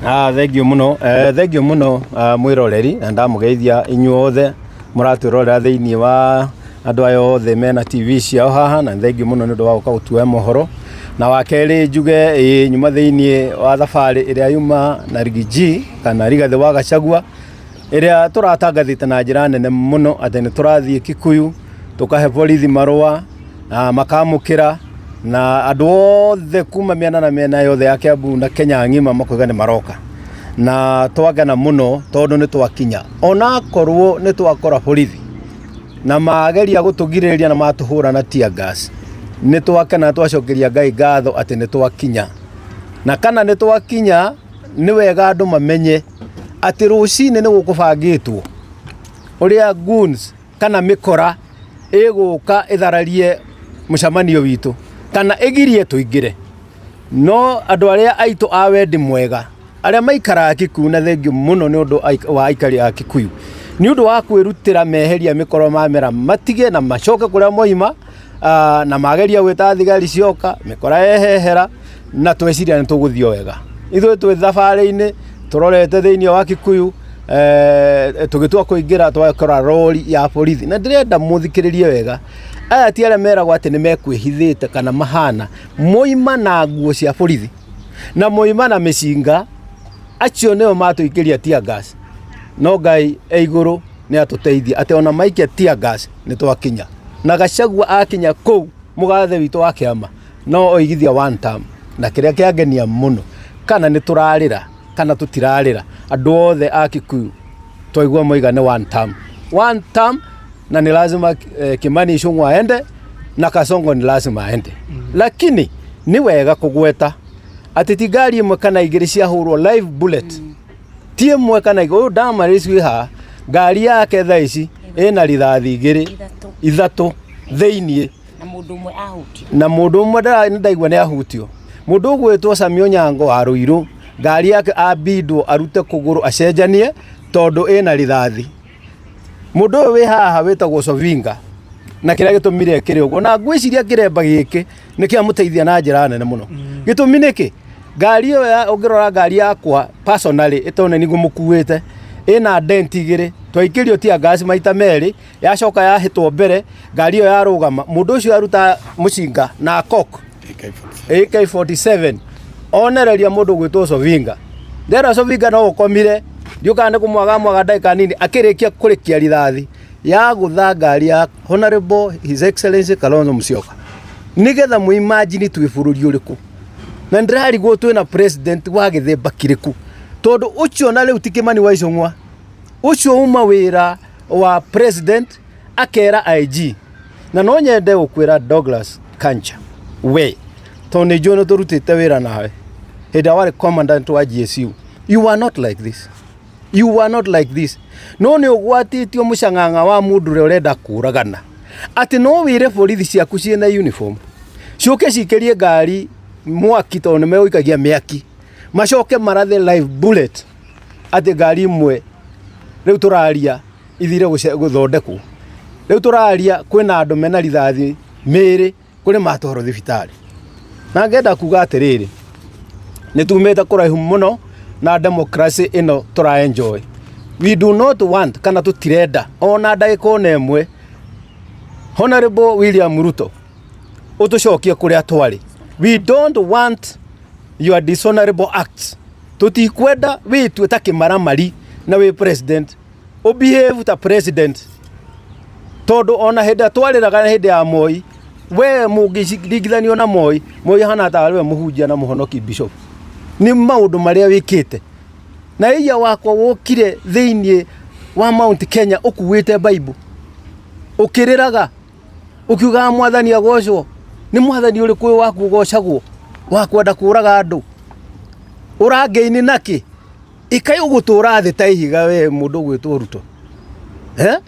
Thengiũ mũno, thengiũ mũno, mwĩroreri, na ndamũgeithia inyuothe mũratwĩrorera thĩinĩ wa andũ aya othe mena TV ciao haha, na thengiũ mũno nĩ ũndũ wa gũka gũtuoya mohoro. Na wa kerĩ njuge ĩĩ nyuma thĩinĩ wa thabarĩ ĩrĩa yuma na Riggy G kana Rigathĩ wa Gachagua, ĩrĩa tũratangathĩte na njĩra nene mũno atĩ nĩ tũrathiĩ Kikuyu tũkahe borithi marũa na makamũkĩra, na andũ othe kuma mĩena na mĩena yothe ya Kiambu na Kenya ng'ima makoiga nĩ maroka. Na twakena mũno tondũ nĩ twakinya, onakorwo nĩ twakora borithi na mageria gũtũgirĩrĩria na matũhũra na tear gas, nĩ twakena, twacokeria Ngai ngatho atĩ nĩ twakinya. Na kana nĩ twakinya, nĩ wega andũ mamenye atĩ rũcinĩ nĩ gũkũbangĩtwo ũrĩa goons kana mĩkora ĩgũka ĩthararie mũcemanio witũ kana ĩgirie tũingĩre. No andũ arĩa aitũ a wendi mwega arĩa maikaraga Kikuyu, na thengiũ mũno nĩ ũndũ wa aikari a Kikuyu nĩ ũndũ wa kwĩrutĩra meheria mĩkora, mamera matige na macoke kũrĩa moima, na mageria gwĩta thigari cioka, mĩkora yehehera, na tweciria nĩ tũgũthiĩ o wega. Ithuĩ twĩ thabarĩ-inĩ tũrorete thĩinĩ wa Kikuyu, tũgĩtua kũingĩra twakora rori ya borithi. Na ndĩrenda mũthikĩrĩrie wega, aya ti arĩa meragwo atĩ nĩ mekwĩhithĩte kana mahana moima na nguo cia borithi na moima na mĩcinga, acio nĩo matũikĩria tear gas. No Ngai e igũrũ nĩ atũteithia atĩ ona maikia tear gas nĩ twakinya. Na Gachagua akinya kũu, mũgathe witũ wa kĩama no oigithia one term. Na kĩrĩa kĩangenia mũno, kana nĩ tũrarĩra kana tũtirarĩra, andũ othe a Kikuyu twaigua moiga nĩ one term, one term, na ni lazima Kimani Ichung'wa aende na Kasongo ni lazima aende. Lakini nĩ wega kũgweta atĩ ti ngari ĩmwe kana igĩrĩ ciahũrwo live bullet, ti ĩmwe kana igĩrĩ. Ũyũ Damaris wĩ haha, ngari yake thaa ici ĩna rithathi igĩrĩ, Ithatũ. Ithatũ thĩiniĩ. Na mũndũ ũmwe ahutio. Na mũndũ ũmwe nĩ ndaigua nĩ ahutio, mũndũ ũgwĩtwo Sami Onyango wa Rũirũ, ngari yake ambindwo arute kũgũrũ acenjanie tondũ ĩna rithathi. Mũndũ ũyũ wĩ haha wĩtagwo Sovinga, na kĩrĩa gĩtũmire ekĩre ũguo, na ngwĩciria kĩremba gĩkĩ nĩ kĩamũteithia na njĩra nene mũno. Gĩtũmi nĩkĩ? Ngari ĩyo ũngĩrora ngari yakwa personally, ĩtondũ nĩ ngũmũkuĩte, ĩna dent igĩrĩ, twaikĩrio tear gas maita merĩ, yacoka yahĩtwo mbere, ngari ĩyo yarũgama, mũndũ ũcio aruta mũcinga na cock AK47 onereria mũndũ gwĩtwo Sovinga. Ndera Sovinga no ũkomire, ndiũkaga nĩ kũmwaga mwaga ndagĩka nini, akĩrĩkia kũrĩkia rithathi ya gũtha ngari ya Honorable His Excellency Kalonzo Musyoka. Nĩgetha mũ imagine twĩ bũrũri ũrĩkũ, na ndĩrarigwo twĩna president wa gĩthemba kĩrĩkũ, tondũ ũcio na rĩu ti Kimani wa Ichung'wa, ũcio uma wĩra wa president akera IG. Na no nyende gũkwĩra Douglas Kanja, we tondũ nĩ njũĩ nĩ tũrutĩte wĩra nawe hĩndĩ ĩrĩa warĩ commandant wa GSU, you were not like this, you were not like this. No nĩ ũgwatĩtio mũcang'ang'a wa mũndũ ũrĩa ũrenda kũragana, atĩ no wĩre borithi ciaku ciĩna uniform ciũke cikĩrie ngari mwaki, tondũ nĩ megũikagia mĩaki, macoke marathe live bullet, atĩ ngari imwe rĩu tũraria ithire gũthondekwo. Rĩu tũraria kwĩna andũ mena rithathi mĩĩrĩ kũrĩ matwarwo thibitarĩ. Na ngenda kuga atĩrĩrĩ, nĩ tumĩte kũraihu mũno na democracy ĩno tũra enjoy. We do not want, kana tũtirenda ona ndagĩka ona ĩmwe, Honorable William Ruto ũtũcokie kũrĩa twarĩ. We don't want your dishonorable acts. Tũtikwenda wĩtue ta kĩmaramari na wĩ president, ũbehave ta president, tondũ ona hĩndĩ ĩrĩa twarĩraga hĩndĩ ya Moi, we mũngĩringithanio na Moi, Moi ahana tarĩ we mũhunjia na mũhonoki bishop nĩ maũndũ marĩa wĩkĩte. Na ĩia wakwa wokire thĩinĩ wa Mount Kenya ũkuĩte Bible ũkĩrĩraga ũkiugaga mwathani agocwo. Nĩ mwathani ũrĩkũ ũyũ waku ũgocagwo wa kwenda kũraga andũ ũrangĩini nakĩ? Ikai ũgũtũra thĩ ta ihiga, we mũndũ ũgwĩtwo Ruto, eh?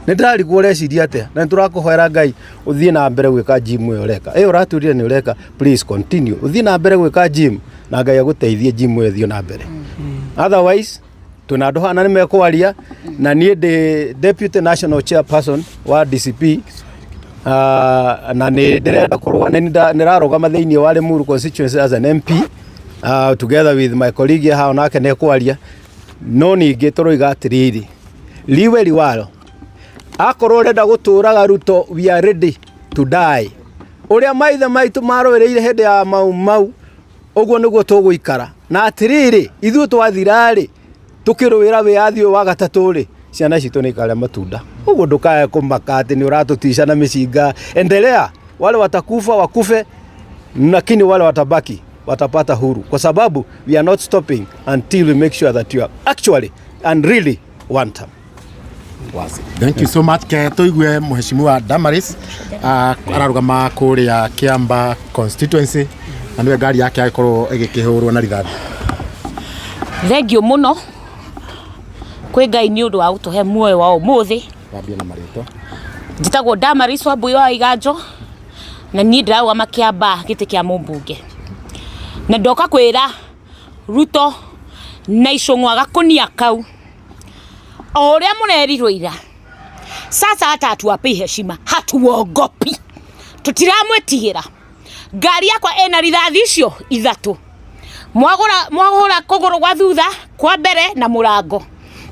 Nĩ ndĩrarigwo ũreciria atĩa, na nĩ tũrakũhoera Ngai ũthiĩ na mbere gwĩka gym ĩyo ũreka, ĩyo ũratwĩrire nĩ ũreka. Please continue, ũthiĩ na mbere gwĩka gym na Ngai agũteithie gym ĩyo ĩthiĩ na mbere. Otherwise twĩna andũ hana nĩ mekwaria, na niĩ ndĩ deputy national chairperson wa DCP, na nĩ ndĩrenda kũrũa, nĩ ndĩrarũgama thĩinĩ wa Limuru constituency as an MP. Together with my colleague haha nake nĩ ekwaria. No ningĩ tũroiga atĩrĩrĩ, liwe liwalo, akorwo ũrenda gũtũraga Ruto, we are ready to die. Ũrĩa maithe maitũ marũĩrĩire hĩndĩ ya Mau Mau, ũguo nĩguo tũgũikara. Na atĩrĩrĩ, ithuĩ twathira-rĩ, tũkĩrũĩra wĩyathi ũyũ wa gatatũ-rĩ, ciana citũ nĩ ikarĩa matunda. Ũguo ndũkae kũmaka atĩ nĩ ũratũtica na mĩcinga. Endelea, wale watakufa wakufe, lakini wale watabaki watapata huru, kwa sababu we are not stopping until we make sure that you are actually and really one term. Thank you so much. Ke tuigue Mheshimiwa Damaris ararugama kuria Kiamba constituency na niwe ngari yake agikorwo igikihurwo na rithathi. Thengio mũno kwĩ Ngai nĩ ũndũ wa gũtũhe muoyo wa ũmũthĩ. Wambie na marĩtwa. Njĩtagwo Damaris Wambui wa Iganjo na niĩ ndĩrarũgama Kĩambaa gĩtĩ kĩa mũmbunge, na ndoka kwĩra Ruto na Icũng'wa gakũnia kau o ũrĩa mũrerirwo ira. Sasa hata hatuwapei heshima, hatuogopi, tũtiramwĩtigĩra. Ngari yakwa ĩna rithathi icio ithatũ, mwagũra mwahũra kũgũrũ gwa thutha, kwa mbere na mũrango,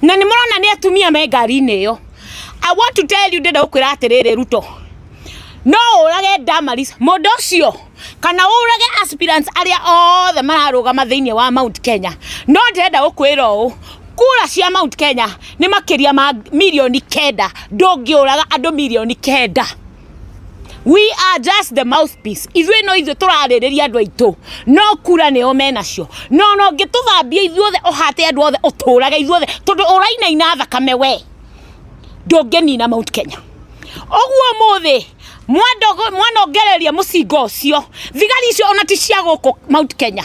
na nĩ mũrona nĩ atumia me ngari-inĩ ĩyo. I want to tell you, ndĩrenda gũkwĩra atĩrĩrĩ Ruto, no ũrage Damaris mũndũ ũcio kana ũrage aspirants arĩa othe mararũgama thĩinĩ wa Mount Kenya, no ndĩrenda gũkwĩra ũũ, kura cia Mount Kenya nĩ makĩria ma 9 milioni. Ndũngĩũraga andũ 9 milioni. We are just the mouthpiece. Ithuĩ no ithuĩ tũrarĩrĩria andũ aitũ, no kura nĩo menacio. No ngĩtũthambia ithuothe, ũhate andũ othe, ũtũrage ithuothe, tondũ ũrainaina thakame we, ndũngĩnina Mount Kenya. Ũguo ũmũthĩ mwanongereria mũcinga ũcio, thigari icio ona ti cia gũkũ Mount Kenya.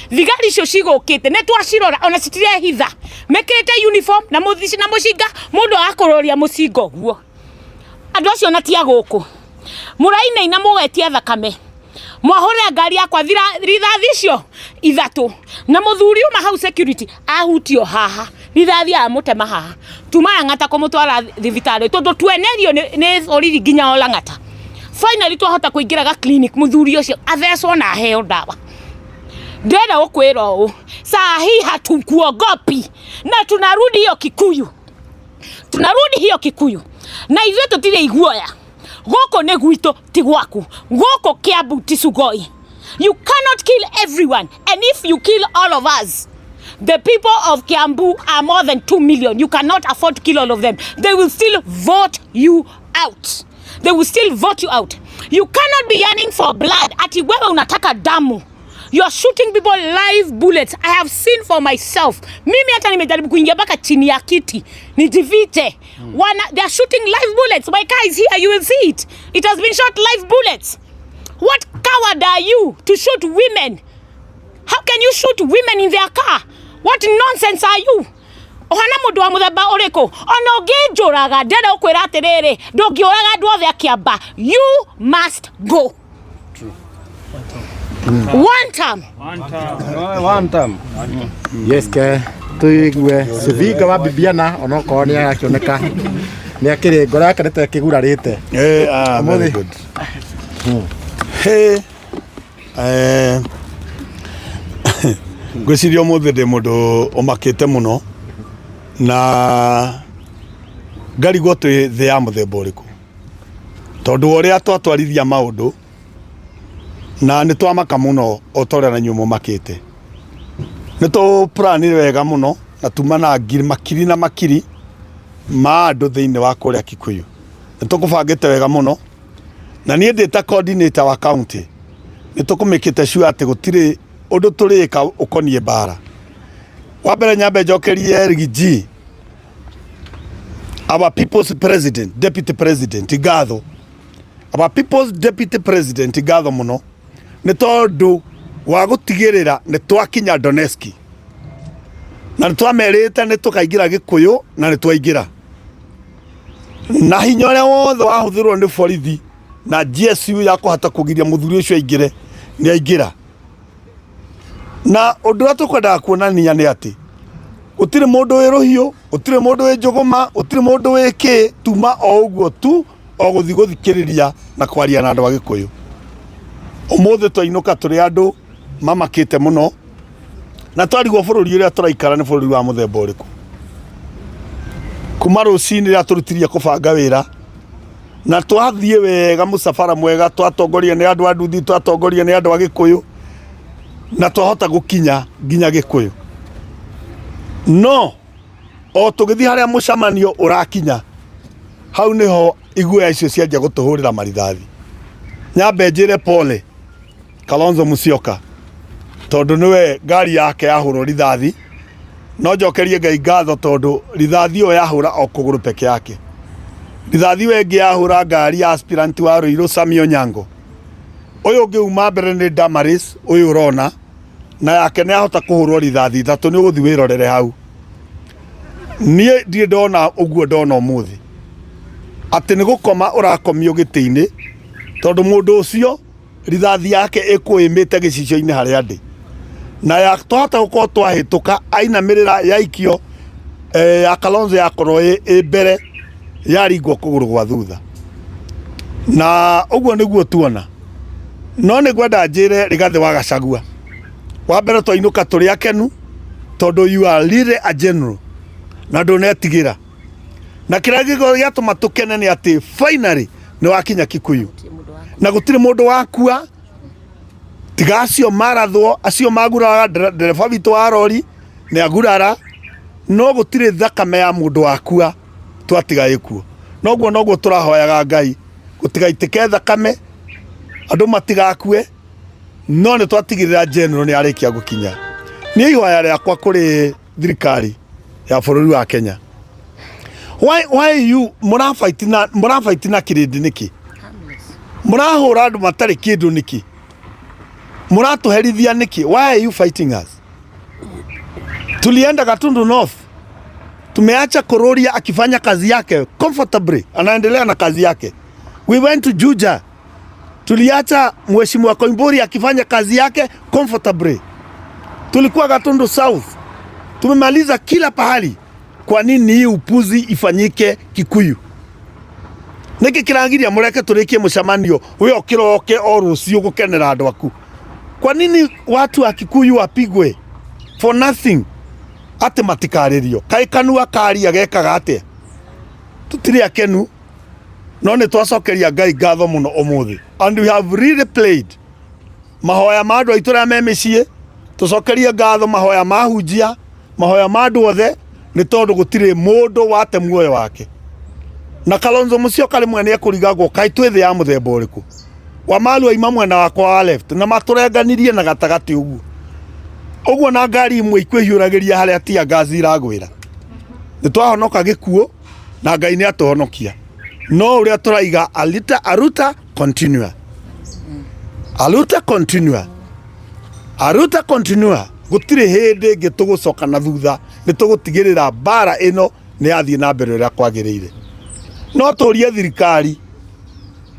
Thigari icio cigũkĩte nĩ twacirora, ona citirehitha, mekĩrĩte uniform na na mũcinga, mũndũ agakũrũria mũcinga ũguo. Andũ acio na ti a gũkũ. Mũrainaina mũgetia thakame, mwahũrĩra ngari yakwa rithathi icio ithatũ, na mũthuri uma hau security ahutio haha, rithathi amũtema haha, tuma Lang'ata kũmũtwara thibitarĩ, tondũ twenerio nĩ borithi nginya o Lang'ata. Finally twahota kũingĩra ga clinic, mũthuri ũcio athecwo na aheo ndawa. Ndĩrenda gũkwĩra ũũ, saa hii hatukuogopi na tunarudi hiyo Kikuyu, tunarudi hiyo Kikuyu, na ithuĩ tũtirĩ iguoya. Gũkũ nĩ gwitũ, ti gwaku. Gũkũ Kiambu ti Sugoi. You cannot kill everyone, and if you kill all of us, the people of Kiambu are more than 2 million. You cannot afford to kill all of them. They will still vote you out. They will still vote you out. You cannot be yearning for blood, ati wewe unataka damu. You are shooting people live bullets. I have seen for myself. Mimi hata nimejaribu kuingia mpaka chini ya kiti nijifiche. Wana, they are shooting live bullets. My car is here, you will see it. It has been shot live bullets. What coward are you to shoot women? How can you shoot women in their car? What nonsense are you? Ũhana mũndũ wa mũthemba ũrĩkũ? Ona ũngĩnjũraga, ndĩrenda gũkwĩra atĩrĩrĩ, ndũngĩũraga andũ othe akĩamba. You must go. One term. One term. Yes, ke tuigue Sivinga wa Bibiana, onokorwo nĩ arakĩoneka nĩ akĩrĩ ngoro yake nĩ ta ĩkĩgurarĩte. Eh, very Ũmũthĩ. good. Hey, ngwĩciria ũmũthĩ ndĩ mũndũ ũmakĩte mũno na ngarigwo twĩ thĩ ya mũthemba ũrĩkũ, tondũ wa ũrĩa twatwarithia maũndũ na nĩ twamaka mũno o ta ũrĩa na inyuĩ mũmakĩte. Nĩ tũplanire wega mũno na tuma na ngiri makiri na makiri ma andũ thĩinĩ wa kũrĩa Kikuyu. Nĩ tũkũbangĩte wega mũno, na niĩ ndĩ ta coordinator wa county nĩ tũkũmĩkĩte sure atĩ gũtirĩ ũndũ tũrĩka ũkoniĩ mbara. Wa mbere, nyambe njokerie Riggy, our people's president, deputy president ngatho, our people's deputy president ngatho mũno, nĩ tondũ wa gũtigĩrĩra nĩ twakinya Donetsk, na nĩ twamerĩte nĩ tũkaingĩra Gĩkũyũ, na nĩ twaingĩra na hinya ũrĩa wothe wahũthĩrwo nĩ borithi na GSU ya kũhota kũgiria mũthuri ũcio aingĩre, nĩ aingĩra. Na ũndũ ũrĩa tũkwendaga kuonania nĩ atĩ gũtirĩ mũndũ wĩ rũhiũ, gũtirĩ mũndũ wĩ njũgũma, gũtirĩ mũndũ wĩ kĩ, tuma o ũguo tu o gũthiĩ gũthikĩrĩria na kwaria na andũ a Gĩkũyũ. Ũmũthĩ twainũka tũrĩ andũ mamakĩte mũno. Na twarigwo bũrũri ũrĩa tũraikara nĩ bũrũri wa mũthemba ũrĩkũ. Kuma rũcinĩ rĩrĩa tũrutirie kũbanga wĩra na twathiĩ wega mũcabara mwega, twatongorio nĩ andũ a nduthi, twatongorio nĩ andũ a Gĩkũyũ, na twahota gũkinya nginya Gĩkũyũ. No o tũgĩthiĩ harĩa mũcemanio ũrakinya, hau nĩho iguoya icio cianjia gũtũhũrĩra marithathi. Nyambe njĩre pole Kalonzo Musyoka tondũ nĩwe ngari yake yahũrwo rithathi. No njokerie Ngai ngatho tondũ rithathi ĩyo yahũra o kũgũrũ peke yake. Rithathi ĩyo ĩngĩ yahũra ngari ya aspirant wa Ruiru Sami Onyango. Ũyũ ũngĩ uma mbere nĩ Damaris ũyũ ũrona, na yake nĩ yahota kũhũrwo rithathi ithatũ, nĩ ũgũthiĩ wĩrorere hau. Niĩ ndirĩ ndona ũguo ndona ũmũthĩ, atĩ nĩ gũkoma ũrakomio gĩtĩ-inĩ tondũ mũndũ ũcio rithathi yake ĩkũĩmĩte gĩcicio-inĩ harĩa ndĩ, na ya twahota gũkorwo twahĩtũka ainamĩrĩra yaikio ya Kalonzo yakorwo ĩ mbere yaringwo kũgũrũ gwa thutha, na ũguo nĩguo tuona. No nĩ ngwenda njĩre Rigathĩ wa Gachagua, wa mbere twainũka tũrĩ akenu tondũ you are really a general na ndũnetigĩra, na kĩrĩa gĩatũma tũkene nĩ atĩ finally nĩ wakinya Kikuyu na gũtirĩ mũndũ wakua tiga acio marathwo, acio magurara, ndereba witũ wa rori nĩ agurara, no gũtirĩ thakame ya mũndũ wakua twatiga ĩkuo. Noguo noguo tũrahoyaga Ngai gũtigaitĩke thakame, andũ matigakue, no nĩ twatigĩrĩra general nĩ arĩkia gũkinya. Niĩ ihoya rĩakwa kũrĩ thirikari ya bũrũri wa Kenya, why you mũrafight na mũrafight na kĩrĩndĩ nĩkĩ? Mũrahũra andũ matarĩ kĩndũ nĩkĩ? Mũratũherithia nĩkĩ? Why are you fighting us? Tulienda Gatundu North, tumeacha Kururia akifanya kazi yake comfortably, anaendelea na kazi yake. We went to Juja, tuliacha Mheshimiwa Koimburi akifanya kazi yake comfortably. Tulikuwa Gatundu South, tumemaliza kila pahali. Kwa nini hii upuzi ifanyike Kikuyu? Niki kiragiria mureke turikie mucemanio we okiroke o rucio gukenera andu aku? Kwa nini watu wa Kikuyu wapigwe for nothing? Ati matikaririo kai kanua karia gekaga atia? Tutiri akenu, no nĩ twacokeria Ngai ngatho mũno ũmũthĩ, and we have really played mahoya ma andũ aitũ arĩa me mĩciĩ, tũcokerie ngatho mahoya ma hunjia, mahoya ma andũ othe, nĩ tondũ gũtirĩ mũndũ wate muoyo wake. Na Kalonzo Musyoka rĩmwe nĩ ekũrigagwo kaĩ twĩ thĩ ya mũthemba ũrĩkũ. Wamaru aima mwena wakwa wa left na matũrenganirie na gatagatĩ ũguo ũguo, na ngari imwe ikwĩhiũragĩria harĩa tia gas iragwĩra. Nĩ twahonoka gĩkuũ na Ngai nĩ atũhonokia, no ũrĩa tũraiga alita aruta continua, aruta continua, aruta continua, gũtirĩ hĩndĩ ĩngĩ tũgũcoka na thutha. Nĩ tũgũtigĩrĩra mbara ĩno nĩ yathiĩ na mbere ũrĩa kwagĩrĩire. No tũrie thirikari,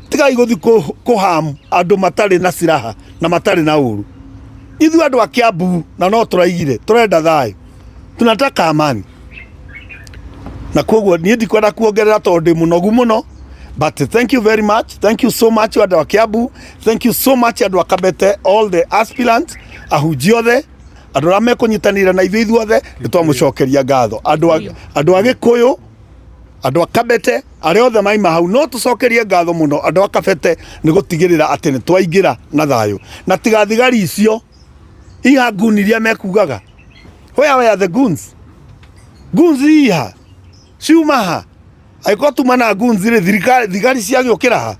tigai gũthiĩ kũham andũ matarĩ na silaha na matarĩ na ũru. Ithuĩ andũ a Kiambu na no tũraigire tũrenda thayũ, tunataka amani, na koguo niĩ ndikwenda kuongerera tondũ ndĩ mũnogu mũno, but thank you very much, thank you so much andũ a Kiambu, thank you so much andũ a Kabete, all the aspirants, ahunjia othe, andũ arĩa mekũnyitanĩra na ithuĩ ithuothe nĩ twamũcokeria ngatho. Andũ a Gĩkũyũ, andũ a Kabete, arĩa othe maima hau, no tũcokerie ngatho mũno andũ a Kabete nĩ gũtigĩrĩra atĩ nĩ twaingĩra na thayũ, na tiga thigari icio iha nguni iria mekugaga. Where were the goons? Goons iha ciuma ha? Angĩkorwo tuma na goons rĩ, thirikari thigari ciagĩũkĩra ha?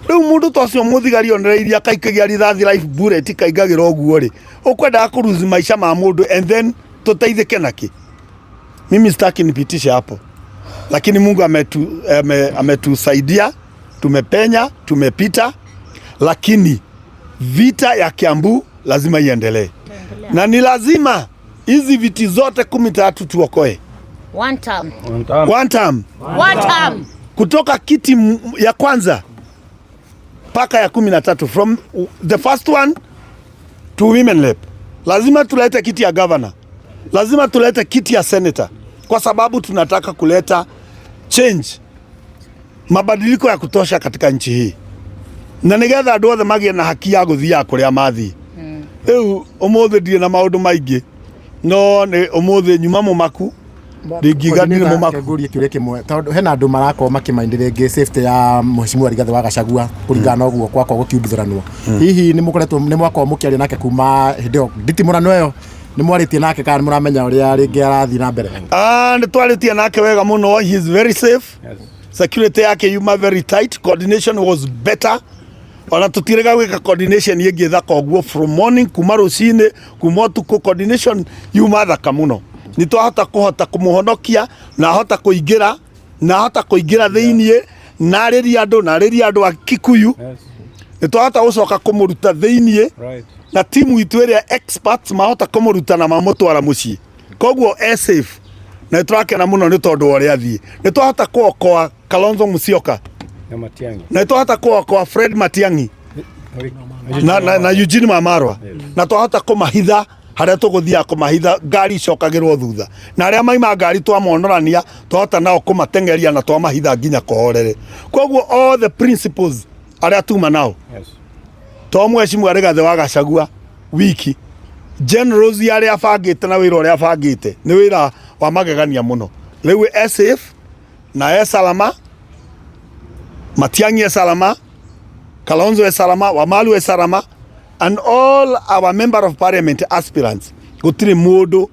Rĩu mũndũ ta ũcio mũthigari onereirie akaikagia rithathi life bullet kaingagĩra ũguo rĩ, ũkwendaga kũruzi maica ma mũndũ and then tũteithĩke nakĩ? Mimi sitaki nipitishe hapo, lakini Mungu ametusaidia, tumepenya, tumepita, lakini vita ya Kiambu lazima iendelee na ni lazima hizi viti zote 13 tuokoe. One term. One term. One term. Kutoka kiti ya kwanza mpaka ya 13, from the first one to women rep. Lazima tulete kiti ya governor, lazima tulete kiti ya senator, kwa sababu tunataka kuleta change, mabadiliko ya kutosha katika nchi hii, na nigetha andũ othe magĩe na haki ya gũthiaga kũrĩa mathiĩ. Rĩu ũmũthĩ ndirĩ na maũndũ maingĩ, no nĩ ũmũthĩ nyuma mũmaku, ndingiuga ndirĩ mũmaku. Ngũrie kĩũria kĩmwe tondũ hena andũ marakorwo makĩmaindi rĩngĩ safety ya mheshimiwa Rigathĩ wa Gachagua kũringana na ũguo kwakorwo gũkiumbithũranwo. Hihi nĩ mũkoretwo nĩ mwakorwo mũkĩaria nake kuma hĩndĩ ĩyo nditimũrano ĩyo, nĩ mwarĩtie nake kana nĩ mũramenya ũrĩa rĩngĩ arathiĩ na mbere? Ah, nĩ twarĩtie nake wega mũno, he is very safe. Security yake yuma very tight, coordination was better. Ona tũtirega gwĩka coordination ĩngĩ thaka ũguo from morning, kuma rũcinĩ, kuma ũtukũ, coordination yuma thaka mũno. Nĩ twahota kũhota kũmũhonokia na ahota kũingĩra, na ahota kũingĩra thĩiniĩ na arĩrie andũ, na arĩrie andũ a Kikuyu. Nĩ twahota gũcoka kũmũruta thĩiniĩ na timu itũ ĩrĩa experts mahota kũmũruta na mamũtwara mũciĩ, koguo e safe na nĩ tũrakena mũno nĩ tondũ wa ũrĩa athiĩ. Nĩ twahota kũokoa Kalonzo Musyoka na Matiang'i na nĩ twahota kũokoa Fred Matiang'i na Eugene Wamalwa, na twahota kũmahitha harĩa tũgũthiaga kũmahitha, ngari icokagĩrwo thutha, na arĩa maima ngari twamonorania twahota nao kũmateng'eria na twamahitha nginya kũhorere. Koguo all the principles arĩa tuma nao to mheshimiwa Rigathĩ wa Gachagua wiki, generals arĩa abangĩte na wĩra ũrĩa abangĩte nĩ wĩra wa magegania mũno. Rĩu e safe na e salama, Matiang'i e salama, Kalonzo e salama, Wamalu e salama, and all our member of parliament aspirants. Gũtirĩ mũndũ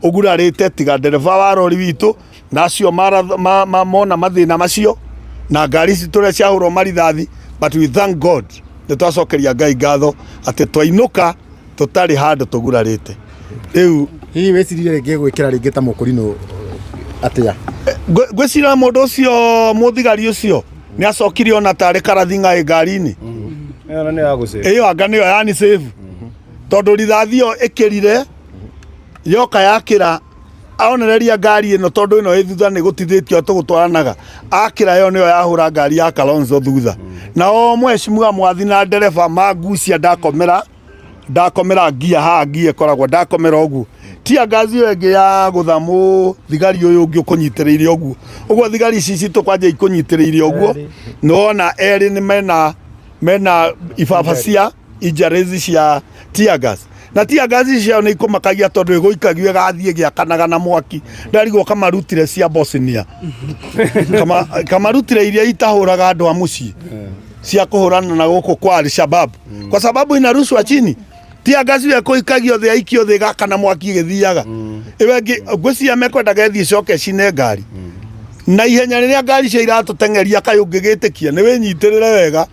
ũgurarĩte tiga ndereba wa rori witũ na acio mona mathĩna macio na ngari citũ ũrĩa ciahũrwo marithathi, but we thank God, nĩ twacokeria Ngai ngatho atĩ twainũka tũtarĩ handũ tũgurarĩte. Rĩu hihi wĩciririe rĩngĩ gwĩkĩra rĩngĩ ta mũkũrinũ atĩa? Ngwĩciria mũndũ ũcio, mũthigari ũcio nĩ acokire ona tarĩ karathi ng'aĩ ngari-inĩ. Ĩyo nĩ ya gũcĩ. Ĩyo anga nĩyo yani save, tondũ rithathi ĩyo ĩkĩrire yoka yakĩra onereria ngari ĩno, tondũ ĩno ĩ thutha nĩ gũtithĩtio tũgũtwaranaga, akĩra ĩyo nĩyo yahũra ngari ya Kalonzo thutha, na o mheshimiwa mwathi na ndereba mangucia, ndakomera ndakomera ngia haha, ngia ĩkoragwo ndakomera ũguo, tia ngazi ĩyo ĩngĩ ya gũtha mũthigari ũyũ ũngĩ ũkũnyitĩrĩire ũguo ũguo, thigari ici citũ kwanja ikũnyitĩrĩire ũguo, nĩwona erĩ nĩ mena ibaba cia injuries cia tear gas, na tear gas ici ciao nĩ ikũmakagia tondũ ĩgũikagio ĩgathiĩ ĩgĩakanaga na mwaki. Ndarigwo kamarutire cia Bosnia, kamarutire iria itahũraga andũ a mũciĩ cia kũhũrana na gũkũ kwa Al-Shabaab, kwa sababu inarushwa chini. Tear gas ĩyo ĩkũikagio thĩ, yaikio thĩ ĩgakana mwaki ĩgĩthiaga. Ĩyo ĩngĩ ngwĩciria mekwendaga ĩthiĩ ĩcoke ĩcine ngari na ihenya rĩrĩa ngari cio iratũteng'eria. Kaĩ ũngĩgĩtĩkia nĩ wĩnyitĩrĩre wega.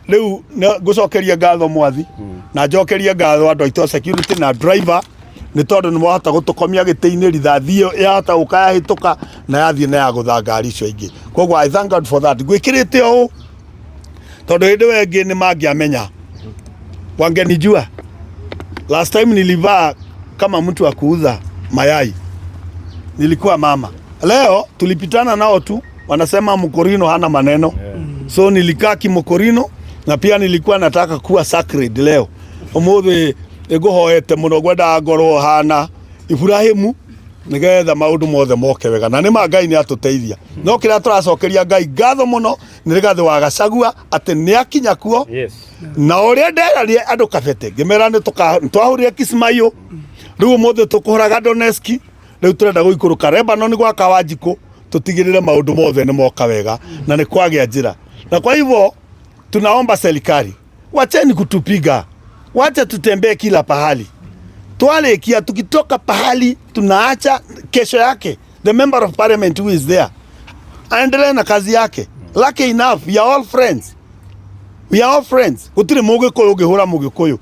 Rĩu ngũcokeria ngatho mwathi na njokerie ngatho andũ aitũ a security na driver, nĩ tondũ nĩ mwahota gũtũkomia gĩtĩ-inĩ, rithathi ĩyo yahota gũka yahĩtũka na yathiĩ na yagũtha ngari icio ingĩ. Koguo I thank God for that. Ngwĩkĩrĩte ũũ tondũ hĩndĩ ĩyo ĩngĩ nĩ mangĩamenya, wangenijua. Last time nilivaa kama mtu wa kuuza mayai, nilikuwa mama. Leo tulipitana nao tu, wanasema mkorino hana maneno, so nilikaa kimokorino na pia nilikuwa nataka kuwa sacred leo. Umuthi ngũhoete mũno, ngwendaga ngorwo hana Ibrahimu nigetha maũndũ mothe moke wega, na nĩma Ngai nĩ atũteithia. No kĩrĩa tũracokeria Ngai ngatho mũno nĩ Rigathĩ wa Gachagua atĩ nĩ akinya kuo. Na ũrĩa nderarie andũ kabete ngĩmera nĩ twahũrire Kismayo, rĩu ũmũthĩ tũkũhũraga Donetsk, rĩu tũrenda gũikũrũka Lebanon gwa Kawanjikũ, tũtigĩrĩre maũndũ mothe nĩ moka wega na nĩ kwagĩa njĩra. Na kwa hivyo tunaomba serikali, wacheni kutupiga, wacha tutembee kila pahali. Twalikia tukitoka pahali tunaacha, kesho yake the member of parliament who is there aendelee na kazi yake. Lucky enough we are all friends, we are all friends. Gũtirĩ mũgĩkũyũ ũngĩhũra mũgĩkũyũ,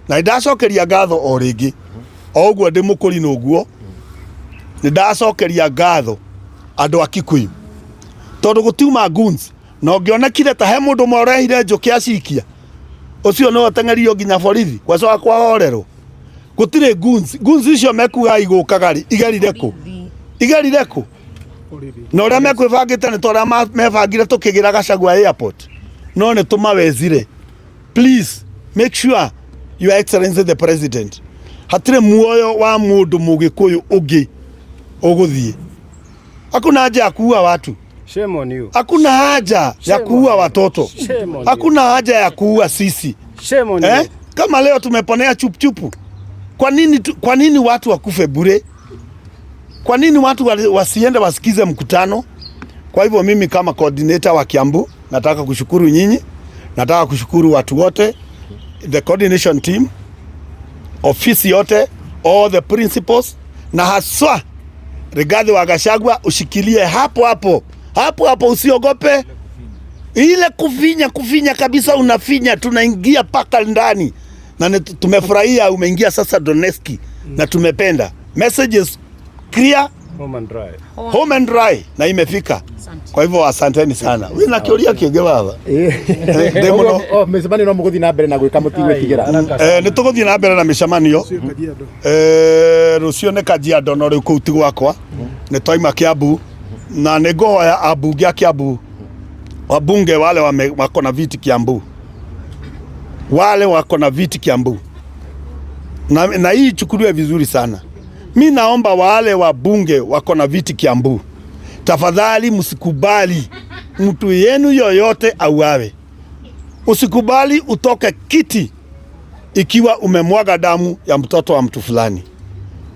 na nĩndacokeria ngatho o rĩngĩ, o ũguo ndĩ mũkũrinũ ũguo nĩndacokeria ngatho andũ a Kikuyu, tondũ gũtiuma goons, na ũngĩonekire ta he mũndũ ũmwe ũrehire njũkĩ acikia, ũcio nĩwe ũteng'erio nginya borithi gwacoka kwahorerwo. Gũtirĩ goons. Goons icio mekuga igũkaga rĩ, igerire kũ? Igerire kũ? Na ũrĩa mekwĩbangĩte nĩ ta ũrĩa mebangire tũkĩgĩra Gachagua airport, no nĩ tũmawezire. Please make sure, Your Excellency the President, hatirĩ muoyo wa mũndũ mũgĩkũyũ ũngĩ ũgũthiĩ. Hakuna haja ya kuua watu. Shame on you. Hakuna haja ya Shame kuua on you. watoto. Shame on you. Hakuna haja ya kuua sisi. Shame on Eh? you. Kama leo tumeponea chupuchupu. Kwa nini, kwa nini watu wakufe bure? Kwa nini watu wasiende wasikize mkutano? Kwa hivyo mimi kama coordinator wa Kiambu nataka kushukuru nyinyi, nataka kushukuru watu wote, the coordination team, ofisi yote, all the principals, na haswa Rigathi wa Gachagua, ushikilie hapo hapo hapo hapo, usiogope ile kufinya kufinya kabisa, unafinya, tunaingia paka ndani na tumefurahia umeingia sasa Donetsk na tumependa. Message is clear, Home and dry. Home and dry na imefika. Kwa hivyo asanteni sana. Wewe na kĩũria kĩngĩ baba? Ndĩ mũno. Oh, mĩcemanio no mũgũthiĩ na mbere na gwĩka mũtigwĩtigĩra? Nĩ tũgũthiĩ na mbere na mĩcemanio. Rũciũ nĩ Kajiado, no rĩu kũu ti gwakwa, nĩ twaima Kiambu na nĩ ngũhoya ambunge a Kiambu, wabunge wale wako na viti Kiambu, wale wako na viti Kiambu, na hii ichukuliwe vizuri sana. Mi naomba wale wabunge wako na viti Kiambu, tafadhali msikubali mtu yenu yoyote auawe. Usikubali utoke kiti ikiwa umemwaga damu ya mtoto wa mtu fulani.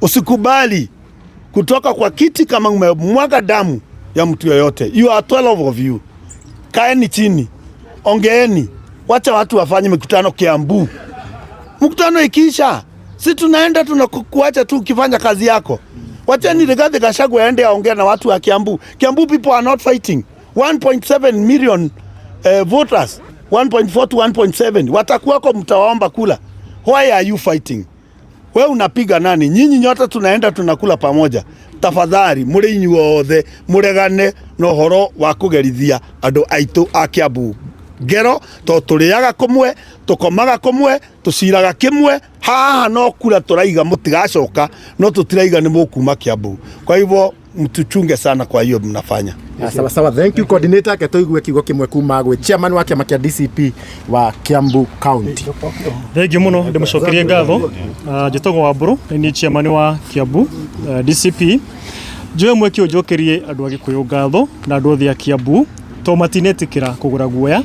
Usikubali kutoka kwa kiti kama umemwaga damu ya mtu yoyote. You are 12 of you. Kaeni chini, ongeeni, wacha watu wafanye mikutano Kiambu. Mkutano ikiisha, si tunaenda tunakuacha tu ukifanya kazi yako. Wacheni Rigathi Gachagua aende aongee na watu wa Kiambu. Kiambu people are not fighting. 1.7 million voters, 1.4 to 1.7 watakuwako, mtawaomba kula. Why are you fighting? We unapiga nani? Nyinyi nyote tunaenda tunakula pamoja. Tafadhali muri inyuothe muregane na ũhoro wa kũgerithia andũ aitũ a Kiambu ngero, to tũrĩaga kũmwe, tũkomaga kũmwe, tũciraga kĩmwe. Haha no kura tũraiga mũtigacoka, no tũtiraiga nĩ mũkuma Kiambu. Kwa hivyo mtuchunge sana kwa hiyo mnafanya. Ah, sawa sawa, thank you coordinator. Ke tũigue kiugo kĩmwe kuma gwĩ chairman wa kĩama kĩa DCP wa Kiambu County. Thengiũ mũno, ndĩmũcokerie ngatho. Ah, njĩtagwo Wambũrũ, nĩ niĩ chairman wa Kiambu DCP. Njoe mweke ũyũ njokerie andũ a Gĩkũyũ ngatho na andũ othe a Kiambu to matinetĩkĩra kũgũra guoya.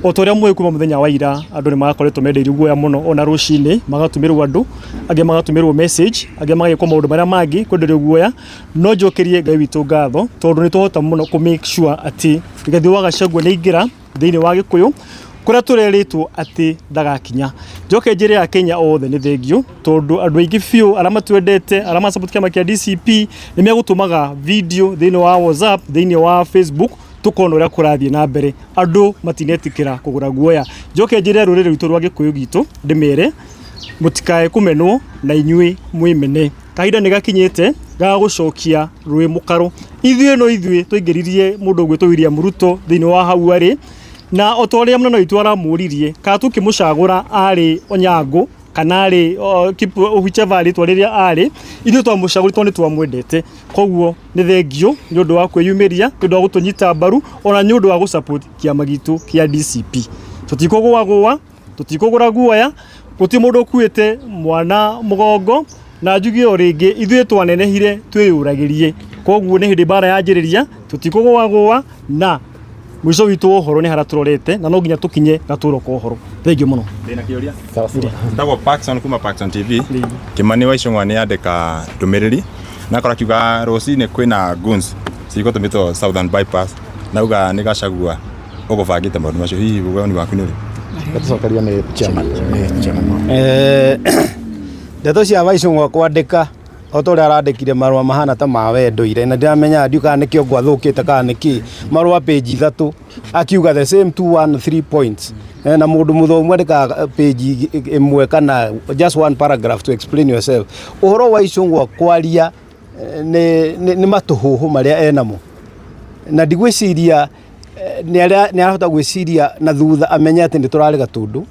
O ta ũrĩa mũĩ, kuma mũthenya wa ira andũ nĩ makoretwo mendeirio guoya mũno, ona rũcinĩ magatũmĩrwo, andũ angĩ magatũmĩrwo message, angĩ magĩkwo maũndũ marĩa mangĩ kwenderio guoya. No njokerie Ngai witũ ngatho tondũ nĩ twahota mũno kũ make sure atĩ Rigathĩ wa Gachagua nĩ aingĩra thĩinĩ wa Gĩkũyũ kũrĩa tũrerĩtwo atĩ ndagakinya. Njoke njĩre Akenya othe nĩ thengiũ tondũ andũ aingĩ biũ arĩa matwendete, arĩa ma support kĩama kĩa DCP, nĩ megũtũmaga video thĩinĩ wa WhatsApp, thĩinĩ wa Facebook, tukona ũrĩa kũrathiĩ na mbere. Andũ matinetĩkĩra kũgũra guoya. Njoke njĩre rũrĩrĩ rwitũ rwa Gĩkũyũ gitũ, ndĩmere mũtikae kũmenwo na inyuĩ mwĩmene. Kahinda nĩ gakinyĩte ga gũcokia rũĩ mũkaro. Ithuĩ no ithuĩ twaingĩririe mũndũ ũgwĩtwo William Ruto thĩinĩ wa hau arĩ, na o ta ũrĩa mũnene witũ aramũririe kana tũkĩmũcagũra arĩ Onyango kana arĩ whichever rĩtwa rĩrĩa arĩ, ithuĩ twamũcagũrire tondũ nĩ twamwendete. Koguo nĩ thengiũ nĩ ũndũ wa kwĩyumĩria, nĩ ũndũ wa gũtũnyita mbaru, ona nĩ ũndũ wa gũsupport kĩama gitũ kĩa DCP. Tũtikũgũagũa, tũtikũgũra guoya, gũtirĩ mũndũ ũkuĩte mwana mũgongo. Na njuge o rĩngĩ, ithuĩ twanenehire twĩyũragĩrie, koguo nĩ hĩndĩ mbara yanjĩrĩria. Tũtikũgũagũa na mũico witũ wa ũhoro nĩ harĩa tũrorete, na no nginya tũkinye gatũro ka ũhoro. Thengiũ mũno. Ndĩna kĩũria. Sawa sawa. Ndagwo Parkson kuma Parkson TV. Kimani wa Ichung'wa nĩ andĩka ndũmĩrĩri na akora akiuga rũcinĩ kwĩna goons cigũtũmĩtwo Southern Bypass, na auga nĩ Gachagua ũgũbangĩte maũndũ macio. Hihi woni waku nĩ ũrĩkũ? Tũcokerio nĩ chairman, nĩ chairman. Ndeto cia Waicũng'wa kwandĩka o ta ũrĩa arandĩkire marũa mahana ta ma wendo ire, na ndiramenya ndiũ kana nĩ kĩongo athũkĩte kana nĩ kĩ. Marũa page 3 akiuga the same 2 1 3 points. Na mũndũ mũthomu andĩkaga page 1 kana just one paragraph to explain yourself. Ũhoro wa Icũng'wa kwaria nĩ matũhũhũ marĩa enamo, na ndigwĩciria nĩ arahota gwĩciria na thutha amenye atĩ nĩ tũrarĩ Gatũndũ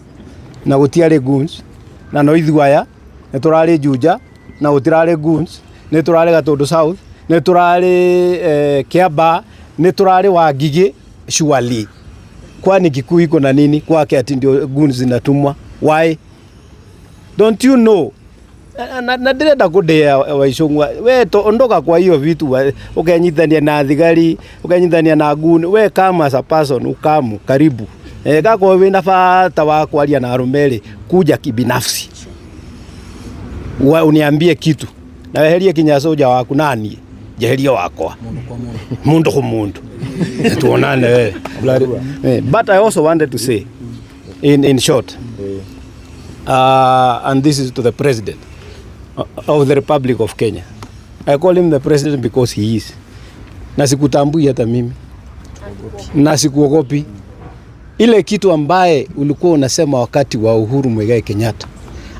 na gũtiarĩ goons, na no ithuĩ aya nĩ tũrarĩ Juja na gũtirarĩ goons, nĩ tũrarĩ Gatũndũ South, nĩ tũrarĩ Kiambaa, nĩ tũrarĩ Wangigĩ. Surely, kwani Kikuyu iko na nini kwake ati ndio goons zinatumwa? Why don't you know? Na ndĩrenda kũndĩa Waicũng'wa, we to ondoka kwa hiyo vitu, ukenyithania na thigari, ukenyithania na goon. We kama as a person ukamu karibu gakorwo wĩna bata wa kwaria na arũme rĩ, kuja kibinafsi. Wa uniambie kitu na weherie kinya soja waku nani njeherie wakwa mundu khu mundu tuonane wewe. But I also wanted to say in short, and this is to the president of the Republic of Kenya. I call him the president because he is. Na sikutambui hata mimi na sikuogopi. Ile kitu ambaye ulikuwa unasema wakati wa Uhuru Muigai Kenyatta,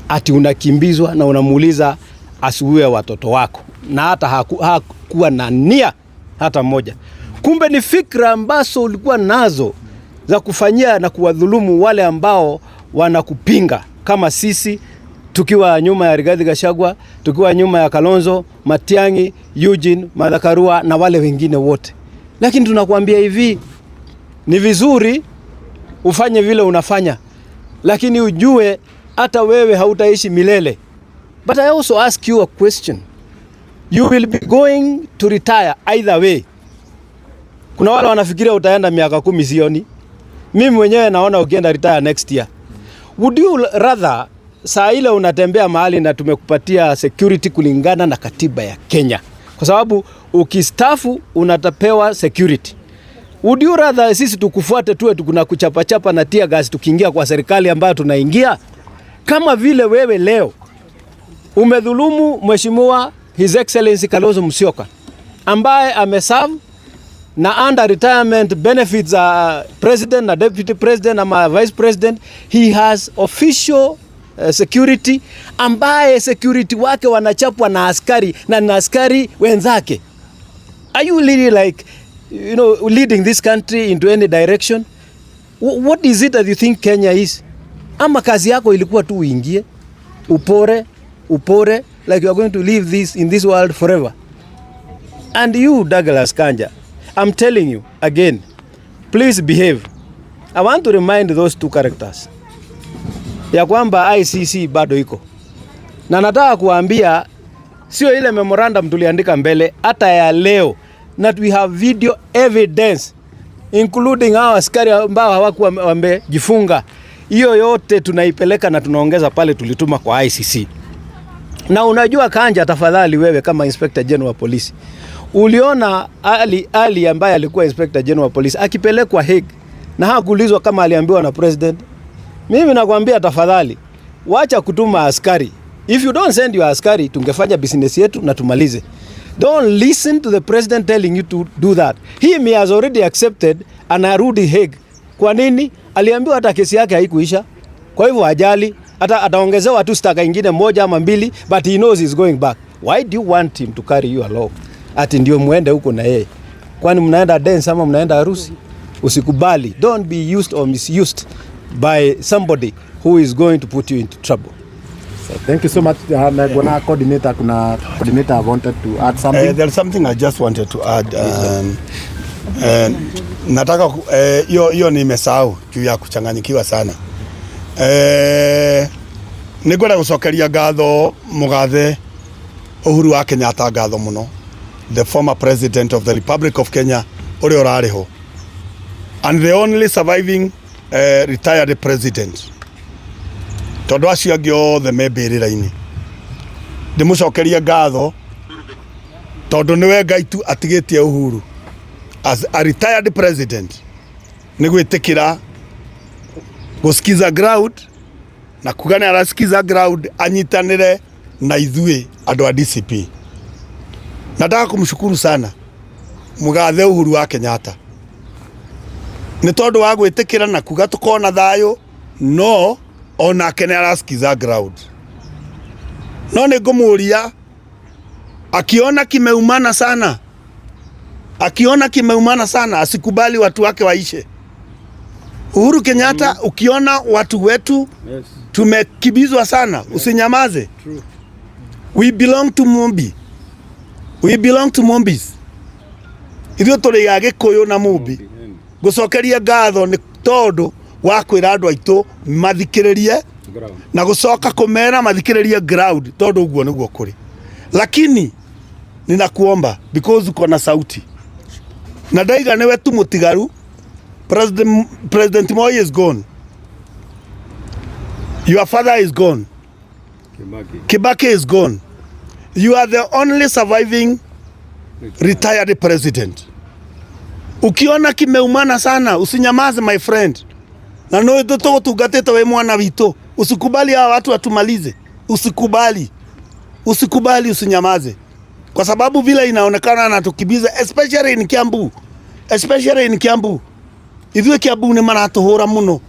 ati unakimbizwa na unamuuliza asiue watoto wako, na hata hakuwa na nia hata moja. Kumbe ni fikra ambazo ulikuwa nazo za kufanyia na kuwadhulumu wale ambao wanakupinga, kama sisi tukiwa nyuma ya Rigathi Gachagua, tukiwa nyuma ya Kalonzo, Matiang'i, Eugene, Martha Karua na wale wengine wote. Lakini tunakuambia hivi, ni vizuri ufanye vile unafanya, lakini ujue hata wewe hautaishi milele. But I also ask you a question. You will be going to retire either way. Kuna wale wanafikiria utaenda miaka 10, sioni. Mimi mwenyewe naona ukienda retire next year. Would you rather saa ile unatembea mahali na tumekupatia security kulingana na katiba ya Kenya, kwa sababu ukistafu unatapewa security. Would you rather sisi tukufuate tuwe tukuna kuchapachapa na tear gas tukiingia kwa serikali ambayo tunaingia? Kama vile wewe leo umedhulumu Mheshimiwa His Excellency Kalonzo Musyoka ambaye ameserve na under retirement benefits za president na deputy president ama vice president, he has official security ambaye security wake wanachapwa na askari na askari wenzake. Are you really like, leading this country into any direction? What is it that you think Kenya is? Ama kazi yako ilikuwa tu uingie, upore, upore, like you are going to live this in this world forever. And you, Douglas Kanja, I'm telling you again, please behave. I want to remind those two characters ya kwamba ICC bado iko, na nataka kuambia sio ile memorandum tuliandika mbele, hata ya leo, that we have video evidence including hao askari ambao hawakuwa wamejifunga. Hiyo yote tunaipeleka na tunaongeza pale tulituma kwa ICC. Na unajua Kanja, tafadhali wewe kama Inspector General wa polisi, uliona Ali ambaye alikuwa Inspector General wa polisi akipelekwa Hague na hakuulizwa kama aliambiwa na president. Mimi nakwambia tafadhali, wacha kutuma askari. If you don't send your askari, tungefanya business yetu na tumalize. Don't listen to the president telling you to do that. Him, he has already accepted, anarudi Hague. Kwa nini? Aliambiwa hata kesi yake haikuisha. Kwa hivyo ajali, hata ataongezewa tu staka ingine moja ama mbili, but he knows he's going back. Why do you want him to carry you along? Ati ndio muende huko na yeye. Kwani mnaenda dance ama mnaenda harusi? Usikubali. Don't be used or misused by somebody who is going to put you into trouble. So, thank you so much. Na coordinator, kuna coordinator wanted to add something. There's something I just wanted to add. Nataka hiyo nimesahau juu ya kuchanganyikiwa sana. Nĩngwenda gũcokeria ngatho mũgathe Uhuru wa Kenyatta, ngatho mũno, the former president of the Republic of Kenya ũrĩa ũrarĩ ho and the only surviving retired president, tondũ acio angĩ othe me mbĩrĩra-inĩ. Ndĩmũcokerie ngatho tondũ nĩwe Ngai tu atigĩtie Uhuru as a retired president nĩ gwĩtĩkĩra gũsikiza ground na kuga nĩ arasikiza ground anyitanĩre na ithuĩ andũ a DCP. Nataka kumshukuru sana mũgathe Uhuru wa Kenyatta nĩ tondũ wa gwĩtĩkĩra na kuga tũkorwo na thayũ, no onake nĩ arasikiza ground. No nĩ ngũmũria, akiona kimeumana sana, akiona kimeumana sana, asikubali watu wake waishe. Uhuru Kenyatta, ukiona watu wetu tumekibizwa sana, usinyamaze. We belong to Mumbi. We belong to Mumbis. Ithuĩ tũrĩ a Gĩkũyũ na Mumbi. Ngũcokeria ngatho nĩ tondũ wa kwĩra andũ aitũ mathikĩrĩrie na gũcoka kũmera mathikĩrĩrie ground, tondũ ũguo nĩguo kũrĩ. Lakini ninakuomba, because uko na sauti na ndaiga nĩwe tu mũtigaru. President Moi is gone, your father is gone. Kibaki is gone. You are the only surviving retired president. Ukiona kimeumana sana, usinyamaze my friend. Na no tũgũtungatĩte wĩ mwana witũ. Usikubali hawa watu watumalize. Usikubali. Usikubali, usinyamaze. Kwa sababu vile inaonekana anatukimbiza especially in Kiambu. Especially in Kiambu. Ithuĩ Kiambu nĩ maratũhũra mũno.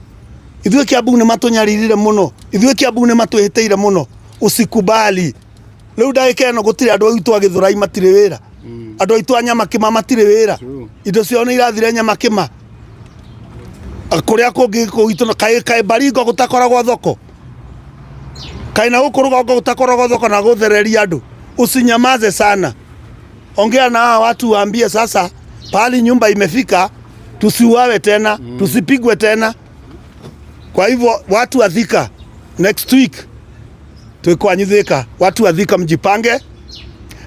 Ithuĩ Kiambu nĩ matũnyaririre mũno. Ithuĩ Kiambu nĩ matwĩhĩtĩire mũno. Usikubali. Rĩu ndagĩka ĩno gũtirĩ andũ aitũ a Gĩthũrai matirĩ wĩra. Andũ aitũ a Nyamakĩma matirĩ wĩra. Indo ciao nĩ irathire Nyamakĩma. Kũrĩa kũngĩ gwitũ kaĩ kaĩ Baringo gũtakoragwo thoko. Kaĩ na gũkũ rũgongo gũtakoragwo thoko na gũthereria andũ. Usinyamaze sana. Ongea na hawa watu waambie sasa pahali nyumba imefika, tusiuawe tena, tusipigwe tena. Kwa hivyo watu wa Thika, next week twĩ Thika, watu wa Thika mjipange,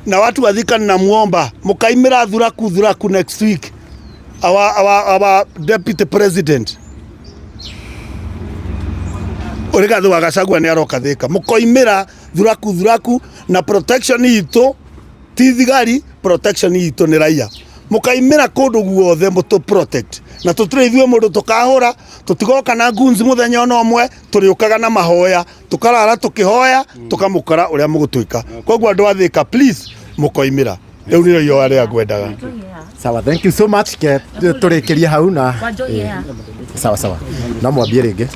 na watu wa Thika ninamuomba mukaimira thuraku thuraku next week our deputy president Rigathi wa Gachagua nĩ aroka Thika, mukoimira thuraku thuraku na protection itũ ti thigari, protection itũ nĩ raia. Mukaimira kundu guothe mutu protect na tutire ithuĩ mũndũ tukahũra, tutigoka na ngunzi muthenya ona ũmwe, tũrĩũkaga na mahoya, tukarara tukihoya, tukamũkora ũrĩa mũgũtwĩka. Koguo andũ a Thika, please mũkoimĩra. Rĩu nĩrĩo ihoya rĩrĩa ngwendaga. Sawa, thank you so much. Ke tũrĩkĩrie hau na sawa sawa, no mwambie rĩngĩ.